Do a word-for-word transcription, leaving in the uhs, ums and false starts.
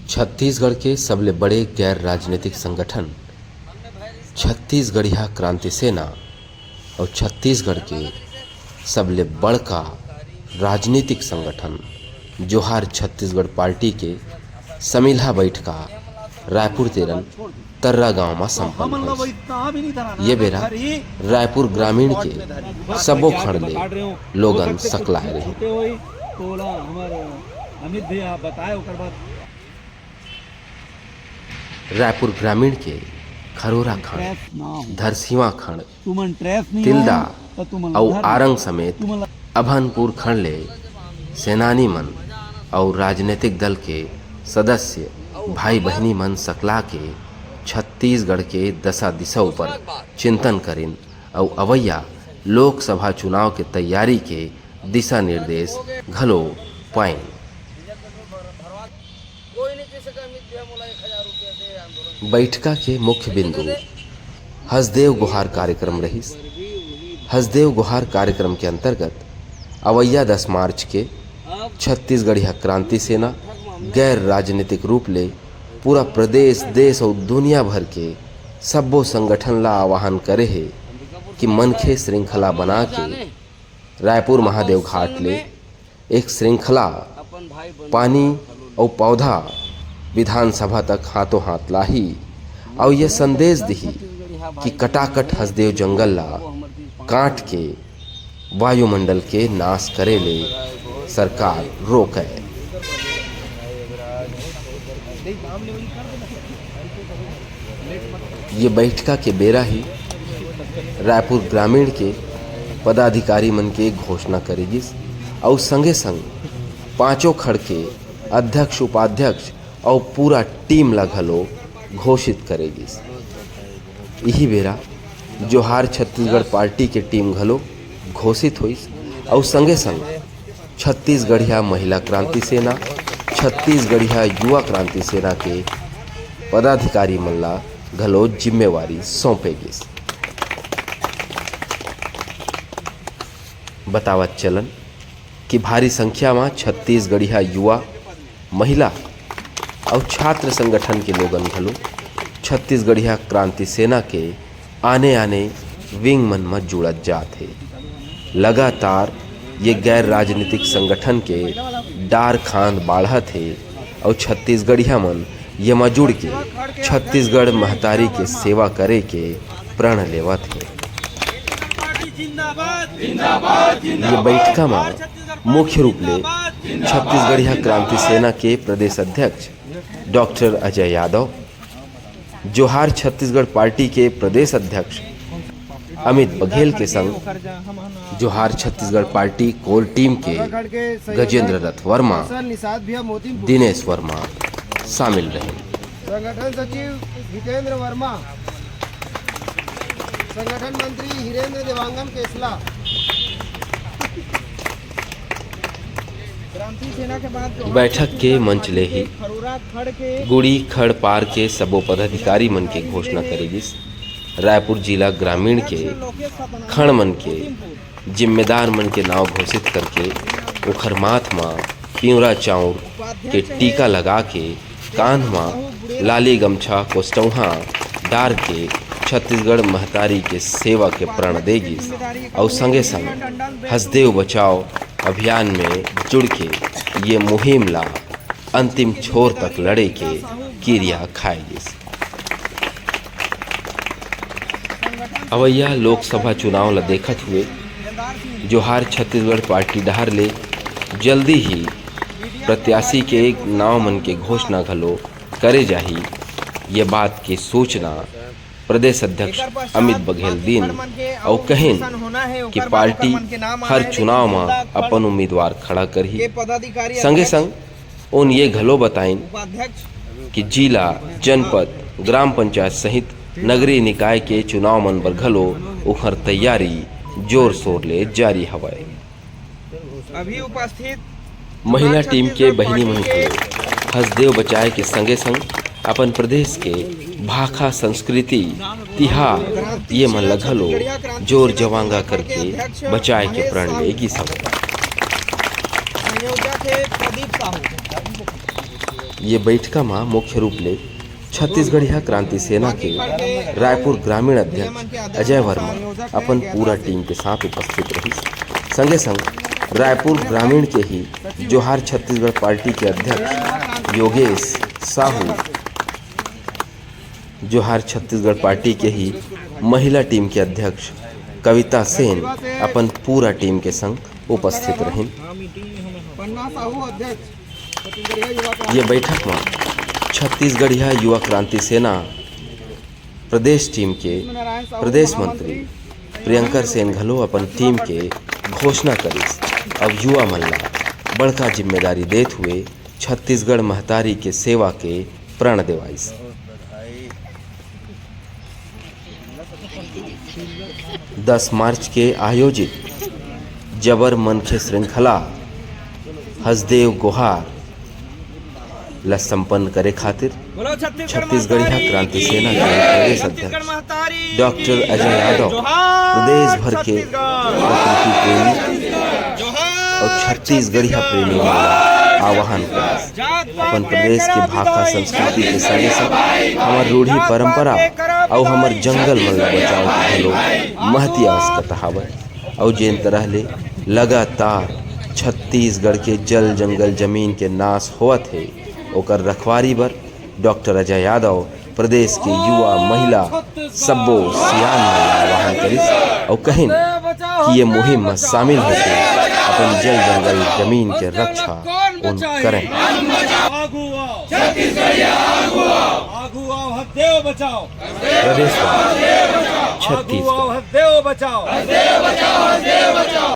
छत्तीसगढ़ के सबले बड़े गैर राजनीतिक संगठन छत्तीसगढ़िया क्रांति सेना अउ छत्तीसगढ़ के सबले बड़का राजनीतिक संगठन जोहार छत्तीसगढ़ पार्टी के समिलहा बइठका रायपुर तेरन तर्रा गांव म संपन्न होइस। ये बेरा रायपुर ग्रामीण के सबो खंड ले लोगन सकलाए रहिन। रायपुर ग्रामीण के खरोरा खंड, धरसीवा खंड, तिल्दा अउ आरंग समेत अभनपुर खंड ले सेनानी मन अउ राजनीतिक दल के सदस्य भाई बहिनी मन सकला के छत्तीसगढ़ के दशा दिशा ऊपर चिंतन करिन अउ अवइया लोकसभा चुनाव के तैयारी के दिशा निर्देश घलो पाइन। बइठका के मुख्य बिंदु हसदेव गोहार कार्यक्रम रहिस। हसदेव गोहार कार्यक्रम के अंतर्गत अवइया दस मार्च के छत्तीसगढ़िया क्रांति सेना गैर राजनीतिक रूप ले पूरा प्रदेश, देश अउ दुनिया भर के सब्बो संगठन ला आह्वान करे हे कि मनखे श्रृंखला बना के रायपुर महादेव घाट ले एक श्रृंखला पानी अउ पौधा विधानसभा तक हाथों हाथ लाही अउ ये संदेश दिही कि कटाकट हसदेव जंगल ला काट के वायुमंडल के नाश करे ले सरकार रोकय। ये बैठका के बेरा ही रायपुर ग्रामीण के पदाधिकारी मन के घोषणा करे गिस अउ संगे संग पांचों खड़ के अध्यक्ष, उपाध्यक्ष अउ पूरा टीम ला घलो घोषित करे गिस। इही बेरा जोहार छत्तीसगढ़ पार्टी के टीम घलो घोषित होइस अउ संगे संग छत्तीसगढ़िया महिला क्रांति सेना, छत्तीसगढ़िया युवा क्रांति सेना के पदाधिकारी मन ला घलो जिम्मेवारी सौंपे गिस। बतावत चलन कि भारी संख्या म छत्तीसगढ़िया युवा, महिला अउ छात्र संगठन के लोगन घलो छत्तीसगढ़िया क्रांति सेना के आने-आने विंग मन म जुड़त जात हे। लगातार ये गैर राजनीतिक संगठन के डार खांध बाढ़त हे अउ छत्तीसगढ़िया मन ये म जुड़ के छत्तीसगढ़ महतारी के सेवा करे के प्रण लेवत हे। ये बैठका म मुख्य रूप ले छत्तीसगढ़िया क्रांति सेना के प्रदेश अध्यक्ष डॉक्टर अजय यादव, जोहार छत्तीसगढ़ पार्टी के प्रदेश अध्यक्ष अमित बघेल के संग जोहार छत्तीसगढ़ पार्टी कोर टीम के गजेंद्र रथ वर्मा, दिनेश वर्मा शामिल रहे। संगठन सचिव जितेंद्र वर्मा, संगठन मंत्री हिरेंद्र देवांगन केसला। बैठक के मंच ले ही गुड़ी खड़ पार के सबो पदाधिकारी मन के घोषणा करे गिस। रायपुर जिला ग्रामीण के खड़ मन के जिम्मेदार मन के नाव घोषित करके ओखर माथ म पिंवरा चाउर के टीका लगा के कांध म लाली गमछा कोस्टौहा डार के छत्तीसगढ़ महतारी के सेवा के प्रण दे गिस अउ संगे संग हसदेव बचाओ अभियान में जुड़ के ये मुहिम ला अंतिम छोर तक लड़े के किरिया खाए गिस। अवइया लोकसभा चुनाव ल देखत हुए जोहार छत्तीसगढ़ पार्टी डहार ले जल्दी ही प्रत्याशी के नाव मन के घोषणा घलो करे जाही। ये बात के सूचना प्रदेश अध्यक्ष अमित बघेल दीन अउ कहिन कि पार्टी हर चुनाव म अपन उम्मीदवार खड़ा करही। संगे संग उन ये घलो बताइन कि जिला, जनपद, ग्राम पंचायत सहित नगरीय निकाय के चुनाव मन बर घलो उखर तैयारी जोर शोर ले जारी हवय। अभी उपस्थित महिला टीम के बहिनी मन घलो हसदेव बचाए के संगे संग अपन प्रदेश के भाखा, संस्कृति, तिहार ये मन ल घलो जोर जवांगा करके बचाए के प्रण ले गिस हवय। संयोजक हे प्रदीप साहू। ये बैठका म मुख्य रूप ले छत्तीसगढ़िया क्रांति सेना के रायपुर ग्रामीण अध्यक्ष अजय वर्मा अपन पूरा टीम के साथ उपस्थित रहिस। संगे संग रायपुर ग्रामीण के ही जोहार छत्तीसगढ़ पार्टी के अध्यक्ष योगेश साहू, जोहार छत्तीसगढ़ पार्टी के ही महिला टीम के अध्यक्ष कविता सेन अपन पूरा टीम के संग उपस्थित रहिन। ये बैठक म छत्तीसगढ़िया युवा क्रांति सेना प्रदेश टीम के प्रदेश मंत्री प्रियंकर सेन घलो अपन टीम के घोषणा करिस। अब युवा मन ला बड़का जिम्मेदारी देत हुए छत्तीसगढ़ महतारी के सेवा के प्रण देवाइस। दस मार्च के आयोजित जबर मनखे श्रृंखला हसदेव गोहार ला संपन्न करे खातिर छत्तीसगढ़िया क्रांति सेना के प्रदेश अध्यक्ष डॉक्टर अजय यादव प्रदेश भर के प्रकृति प्रेमी और छत्तीसगढ़िया प्रेमी मन ला आह्वान करिस। अपन प्रदेश के भाखा संस्कृति के संगे संग हमर रूढ़ी परंपरा अउ हमर जंगल मन ला बचाव के घलो महती आवश्यकता हावय। अउ जेन तरह ले लगातार छत्तीसगढ़ के जल जंगल जमीन के नाश होवत हे, ओकर रखवारी बर डॉक्टर अजय यादव प्रदेश के युवा, महिला, सब्बो सियान मन ला आह्वान करिस अउ कहिन कि ये मुहिम म शामिल होके अपन जल जंगल जमीन के रक्षा उन करें। आगू आओ। छत्तीसगढ़िया आगू आओ। आगू आओ, हसदेव बचाओ। प्रदेश छत्तीसगढ़। हसदेव बचाओ।